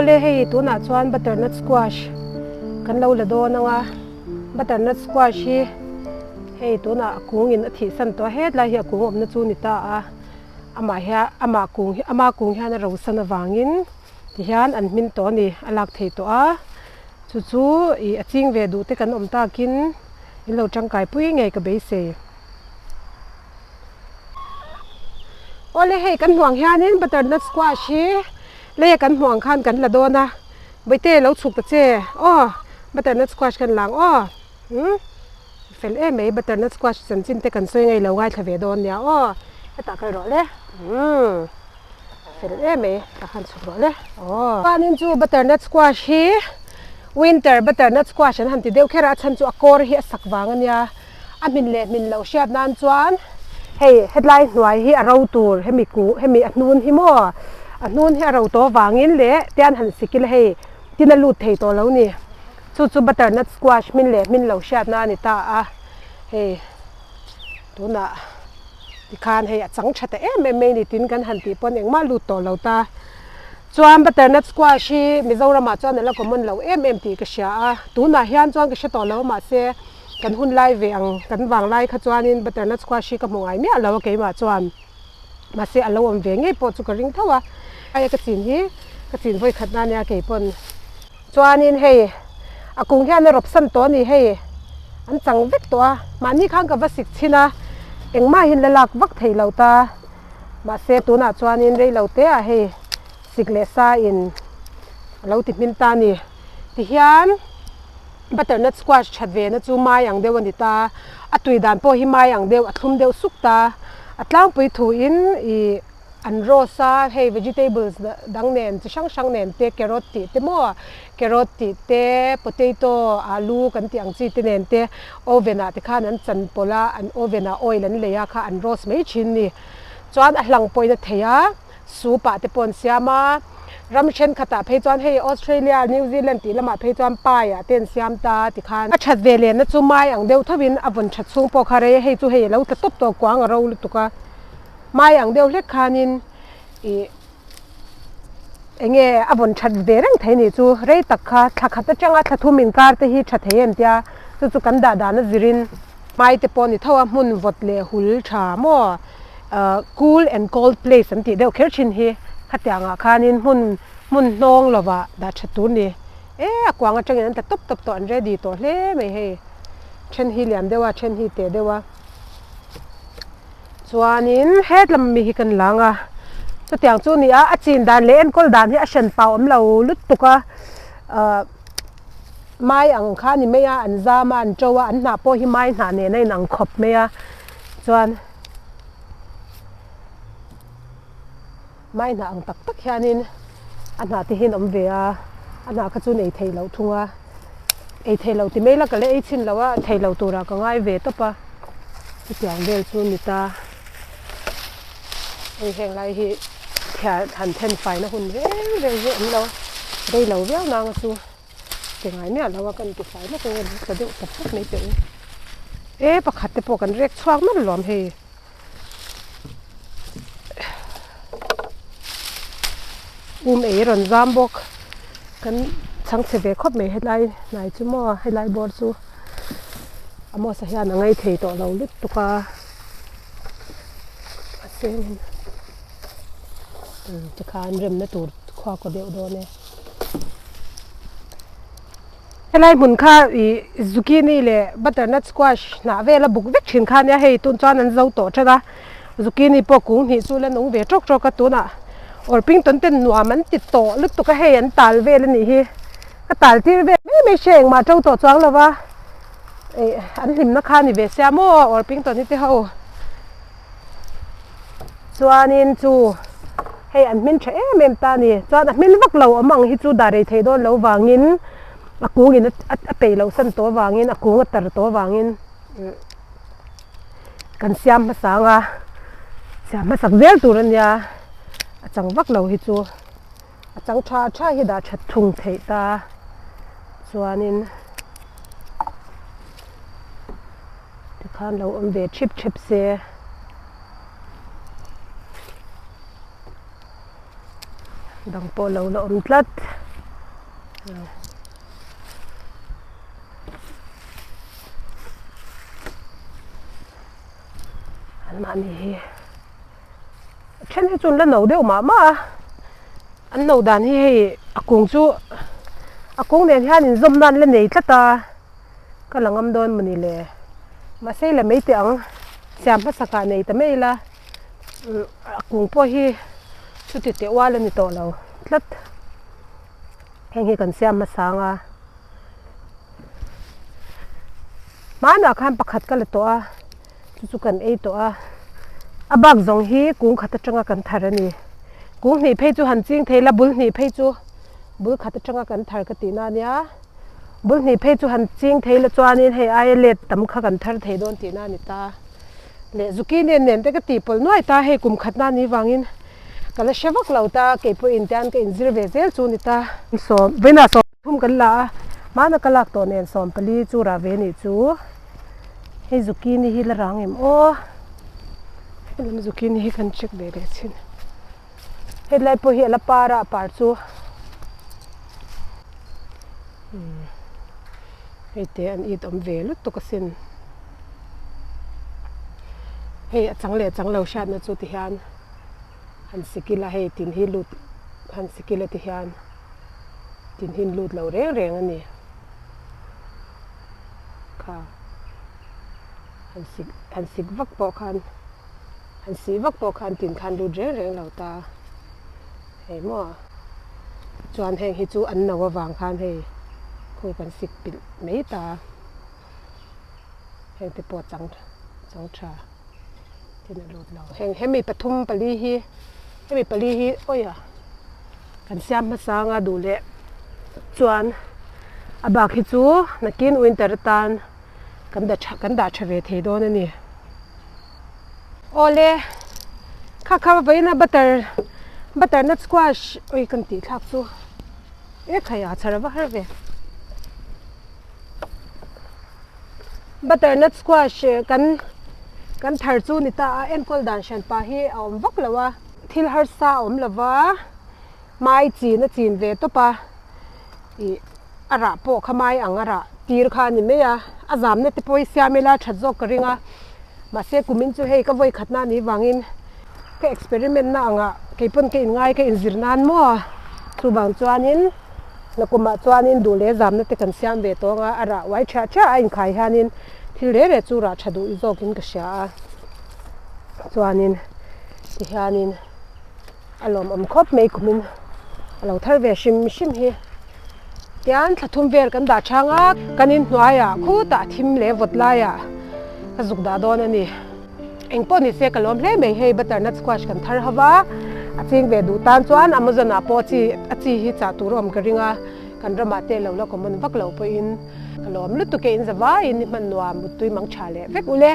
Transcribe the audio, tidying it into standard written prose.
Awle hei tunah chuan butternut squash kan lo la dawn ang a, butternut squash hi hei tunah a kung in a thih san tawh a, hetlai hi a kung awmna chu ni ta a, amah hian amah kung hi ama kung hian a ro san avangin tihian an hmin tawh a ni, a lak thei tawh a, chu chu ih a ching ve duh te kan awm takin in lo tangkai pui ngei ka beisei. Awle hei kan hmuh ang hianin butternut squash hi lei a kan hmuh ang khan kan la dawn a, bawihte lo chhuk ta che aw butternut squash kan la ang aw umm fel em mai butternut squash chanchin te kan sawi ngei lo ngaithla ve dawn nia aw hetah kal rawh le umm fel em mai tah khan chhuk rawh le aw. Chuanin chu butternut squash hi winter butternut squash an han ti deuh kher a a chhan chu a kawr hi a sak vang a nia. A hmin leh hmin loh hriat nan chuan hei hetlai hnuai hi a ro tur hemi kuh hemi a hnun hi maw a hnun hi a ro tawh avangin leh tian han sik ila hei tin a lut thei tawh lo ni chu chu butternut squash hmin leh hmin loh hriat na a ni ta a hei tunah tikhan hei a chang tha ta em em mai ni tin kan han tih pawn engmah lut tawh lo ta chuan butternut squash hi Mizoramah chuan a la common lo em em tih ka hria a tunah hian chuan ka hre tawh lo mahse. Kan hun lai ve ang, kan vang lai kha chuanin butternut squash hi ka hmu ngai miah lo a keimah chuan. Mahse a lo awm ve ngei pawh chu ka ring tho a. Aia ka chin hi ka chin vawi khat na nia kei pawn. Chuanin hei a kung hian a rawp san tawh a ni hei an chang vek tawh a. Mahni khan ka va sik chhin a, engmah hian la lak vak thei lo ta. Mahse tunah chuanin rei lo te ah hei sik leh sa in a lo ti hmin ta a ni. Tihian. Butternut squash that ve na chu mai ang deuh a ni ta, a tui dan pawh hi mai ang deuh a thlum deuh suk ta, a tlangpui thu in ih an roast a hei vegetables dang nen chi hrang hrang nen te carrot tih te maw carrot tih te potato alu kan tih ang chi te nen te oven ah te khan an chan pawlh a an oven ah oil an lei a kha an roast mai thin ni chuan a hlang pawhin a thei a. Soup ah te pawh an siam a, ram thenkhatah phei chuan hei Australia, New Zealand tih lamah phei chuan pie ah te an siam ta tikhan. A that ve lenna chu mai ang deuh thovin a vawn that chhung pawh kha rei a, hei chu hei a lo tla tawp tawh kuang a ro lutuk a, mai ang deuh hlek khanin ih eng nge a vawn that ve reng thei nih chu rei tak kha thla khat atanga thla thum inkar te hi tha thei em tia chu chu kan dah dan a zirin mai te pawh a ni tho a, hmun vawt leh hul tha maw. Cool and cold place an tih deuh kher thin hi khatiangah khanin hmun hmun hnawng lovah dah that tur ni. E a kuang atangin an tla tawp tawp tawh an ready tawh hle mai hei. Then hi lian deuh a then hi teh deuh a. Chuanin hetlam mi hi kan lang a. Chutiang chu ni a a chin dan leh enkawl dan hi a hran pah awm lo lutuk a. Ahh mai ang kha a ni mai a an zam a an to a an hnah pawh hi mai hnah nen a inang khawp mai a. Chuan mai hnah ang tak tak hianin a hnah te hian awm ve a, a hnah kha chu nei thei loh thung a, ei thei lo ti mai la ka la ei chhin lo a, thei lo turah ka ngai ve tawp a, chutiang vel chu a ni ta. Hei heng lai hi thian han then faina hun reng reng hi awm lo, rei lo viau nang chu. Ti ngai miah lo a kan ti fai lawk ang a ta deuh tak tak mai teh u. E pakhat te pawh kan rek chhuak nawlh luam hei. Um ei rawn zam bawk kan chhang chhe ve khawp mai helai hnai chu maw helai bawr chu Amos-a hian a ngaih thei tawh lo lutuk a a seng tikhan remna tur khua kaw deuh dawn e. Helai hmun kha ih zucchini leh butternut squash hnah vel a buk vek thin kha ania hei tun chuan an zo tawh than a zucchini pawh kung hnih chu la nung ve tawk tawk a tunah Orpington ten nuam an ti tawh lutuk a hei an tal vel a nih hi ka tal tir vel mai mai hre engmah to tawh chuang lo va ih an hlimna kha a ni ve sia maw Orpington hi te ho. Chuanin chu hei an hmin tha em em ta a ni. Chuan a hmin vak lo awm ang hi chu dah rei theih dawn lo vangin a kungin a peih loh san tawh avangin a kung a tar tawh avangin kan siam hmasa ang a, siam hmasak zel tur a nia a chang vak lo hi chu a chang tha tha hi dah that thung theih ta chuanin. Tikhan lo awm ve thip thep se. Dang pawh lo la awm tlat. An mahni hi a then hi chu an la no deuh mah mah a an no dan hi hei a kung chu a kung nen hian inzawm nan la nei tlat a ka la ngam dawn mawni le mahse la mai teh ang siam hmasa kah nei ta mai ila a kung pawh hi chuti teh ual a ni tawh lo tlat heng hi kan siam hmasa ang a. Hmanah khan pakhat ka la tawh a, chu chu kan ei tawh a, a bak zawng hi kung khat atanga kan thar a ni. Kung hnih phei chu han ching thei la, bul hnih phei chu bul khat atanga kan thar ka tihna a nia. Bul hnih phei chu han ching thei la chuanin hei aia let tam kha kan thar thei dawn tihna a ni ta. Leh zucchini nen te ka tihpawlh nuai ta, hei kum khatna a nih vangin ka la hre vak lo ta, keipawhin tian ka inzir ve zel chu a ni ta. Sawm, vawiinah sawm. Thum kan la a, hmana ka lak tawh nen 14 chu rah ve nih chu. Hei zucchini hi la rang em aw. Helam zucchini hi kan check ve leh chin. Hetlai pawh hi a la par a, a par chu umm hei te an it awm ve lutuk asin. Hei a chang leh chang lo hriatna chu ti hian han sikil a, hei tin hi lut han sikil a ti hian. Tin hin lut lo reng reng a ni. Kha han sik han sik vak pawh khan han sih vak pawh khan tin khan lut reng reng lo ta hei maw chuan heng hi chu an no avang khan hei khu kan sik pilh mai ta heng te pawh chang chang tha tin a lut lo heng hemi pathum pali hi hemi pali hi awi a kan siam hmasa anga duh leh chuan a bak hi chu nakin winter atan kan dah tha kan dah tha ve thei dawn a ni awle kha kha vawiin a butter butternut squash awi kan tih thlak chu e khai a chhar a va har ve. Butternut squash kan kan thar chu ni ta a, enkawl dan hran pah hi a awm vak lo a. Thil harsa a awm lo va, mai chin a chin ve tawp a, ih a rah pawh kha mai ang a rah tir kha a ni mai a, a zamna te pawh hi siam ila that zawk ka ring a, mahse kumin chu hei ka vawi khatna a nih vangin ka experiment na angah keipawn ka inngai ka inzir nan maw chuvang chuanin. Nakumah chuanin duh leh zamna te kan siam ve tawng a, a rah uai ṭhiah ṭhiah a inkhai hianin thil reh reh chu rah ṭha duh zawkin ka hria a. Chuanin tihianin a lawmawm khawp mai kumin a lo thar ve hrim hrim hi. Tian thla thum vel kan dah chang a, kan inhnuaiah khutah thim leh vawt laiah ka zuk dah dawn a ni. Eng pawh ni se ka lawm hle mai hei butternut squash kan thar ho va, a ching ve duh tan chuan Amazon ah pawh chi a chi hi chah tur a awm ka ring a, kan ramah te lo la common vak lo pawhin ka lawm lutuk e in za vaiin i hman nuam muttui mang tha leh vek ule.